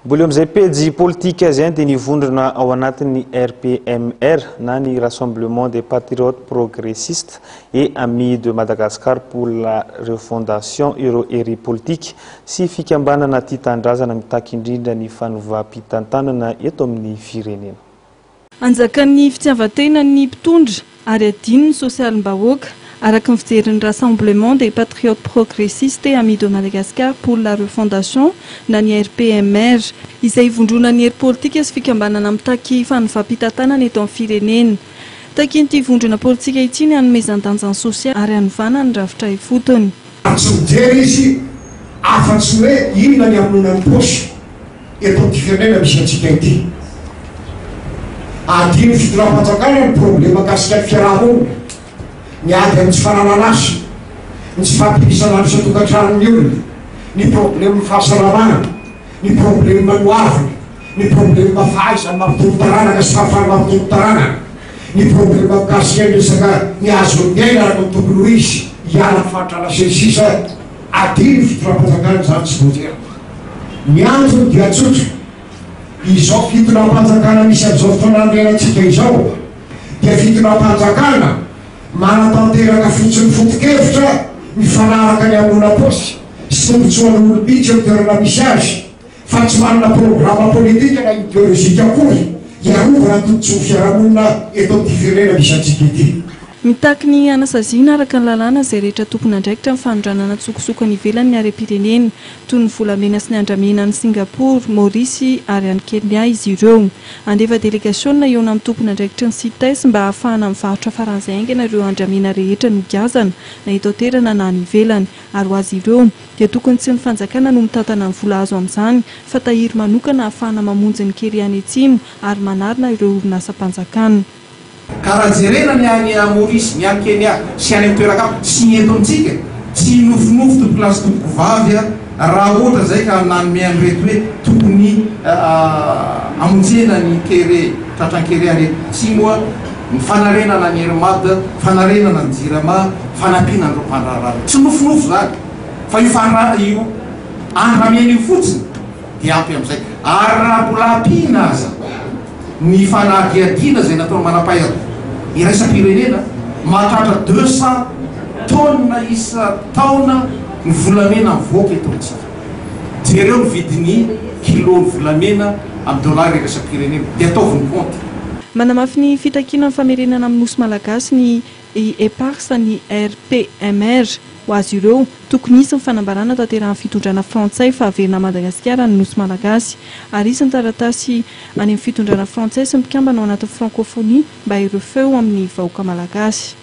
Mbola eo amin'izay pejy politika izay dia nivondrona ao anatin'ny RPMR na ny Rassemblement des Patriotes Progressistes et Amis de Madagascar pour la Refondation ireo hery politika sy fikambanana tia tanindrazana mitaky indrindra ny fanovam-pitantanana eto amin'ny firenena. Anjakan'ny fitiavan-tena ny mpitondra ary adino ny sosialim-bahoaka, araka ny fijerin'ny Rassemblement des Patriotes Progressistes et Amis de Madagascar pour la Refondation na ny RPMR, izay ivondronan'ny hery politika sy fikambanana mitaky fanovam-pitantanana eto amin'ny firenena. Takian'ity vondrona politika ity ny hanomezan-danja ny sosialy ary hanovana ny rafitra ifotony. Tsy mijery izy afa-tsy ny hoe inona ny hamonoana ny paosy. eto amin'ity firenena misy antsika ity. Adin'ny fitondram-panjakana ny problema mikasika ny fiaraha-monina, ny ady amin'ny tsy fananan'asa, ny tsy fahampian'isan'andro isan-tokantranon'ny olona, ny problemin'ny fahasalamana, ny problema ny hoaviny, ny problema fahaizana mampitombo taranaka sy fahafahana mampitombo taranaka, ny problema mikasika ny resaka ny hahazoany miaina araka ny tokony ho izy, hiala amin'ny fahantrana sy ny sisa Adin'ny fitondram-panjakana izany tsy voatery. Ny antony dia tsotra, izao fitondram-panjakana misy amin'izao fotoana andrianantsika izao dia fitondram-panjakana manatanteraka fotsiny foto-kevitra mifanaraka ny hamonoana paosy sy tombontsoan'olom-bitsy eo toerana misy azy fa tsy manana programa politika na ideolojika akory hiarovana ny tombontsoan'ny fiarahamonina eto amin'ity firenena misy antsika ity. Mitaky ny hanasaziana araka ny lalàna izay rehetra tompon'andraikitra amin'ny fanondranana an-tsokosoko any ivelany ny harem-pirenena, toy ny volamena sy ny andramena any Singapour, Maorisy ary any Kenya izy ireo. Handefa delegasiona hihaona amin'ny tompon'andraikitry ny Cites mba hahafahana mivarotra faran'izay haingana ireo andramena rehetra nogiazana na eto an-toerana na any ivelany ary ho azy ireo dia tokony tsy ny fanjakana no mitantana ny vola azo amin'izany fa tahiry manokana hahafahana mamonjy ny kere any atsimo ary manarina ireo orinasam-panjakana. Ka raha jerena ny any Maurice, ny any Kenya sy any amin'ny toeran-kafa sy ny eto amintsika, tsy nofinofy tompokolahy sy tompokovavy a, raha ohatra izay ka nanome an'ireto hoe tokony hamonjena ny kere, tratran'ny kere any atsimo a, ny fanarenana ny Air Mad, fanarenana ny Jirama, fanampiana an'ireo mpandraharaha ireo. Tsy nofinofy izany fa io fanra, io andramena io fotsiny dia ampy amin'izay. Ary raha mbola ampiana aza. Ny fanadihadiana izay nataon'ny manam-pahaizana iraisam-pirenena, mahatratra 200 tonnes isan-taona ny volamena mivoaka eto amintsika. Jereo ny vidin'ny kilon'ny volamena amin'ny dollars iraisam-pirenena dia ataovy ny kaonty. Manamafy ny fitakiana ny famerenana amin'ny Nosy Malagasy ny i Eparsa ny RPMR. Ho azy ireo, tokony hisy ny fanambarana tanterahan'ny fitondrana frantsay fa haverina Madagasikara ny Nosy Malagasy. Ary hisy ny taratasy any amin'ny fitondrana frantsay sy ny mpikambana ao anatin'ny Frankôfônia mba ireo feo amin'ny vahoaka malagasy.